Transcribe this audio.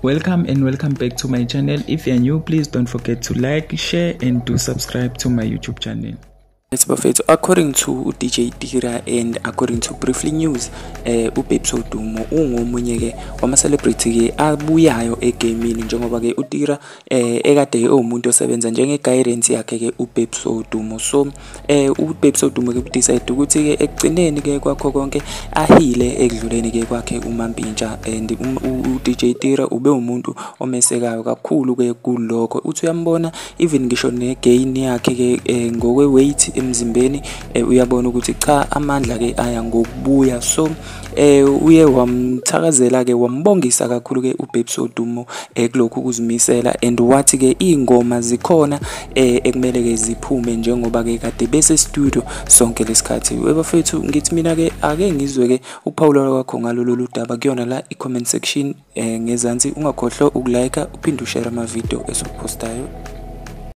Welcome and welcome back to my channel. If you are new, please don't forget to like, share and do subscribe to my YouTube channel. Bafethu, according to DJ Tira and according to Briefly News, uBabes Wodumo ungomunye ke wama celebrity ke abuyayo egamini, njengoba ke uTira ekade ewumuntu osebenza njenge guidance yakhe ke uBabes Wodumo. So uBabes Wodumo ke decide ukuthi ke ekugcineni ke kwakho konke ahile ekudluleni ke kwakhe uMampintsha, and uDJ Tira ube umuntu omesekayo kakhulu ke kulokho. Uthi uyambona even ngisho ne-gain yakhe ke ngokwe weight emzimbeni, uyabona ukuthi cha, amandla ke aya ngokubuya. So uye wamthakazela ke, wambongisa kakhulu ke uBabes Wodumo kulokhu kuzimisela, and wathi ke ingoma zikhona ekumele ke ziphume njengoba ke kade bese studio sonke lesikhathi. Webafethu, ngithi mina ke ake ngizwe ke uphawula kwakho ngalolu daba kuyona la i-comment section ngezansi. Ungakhohlwa ukulike uphinde ushare ama video esiwuphostayo.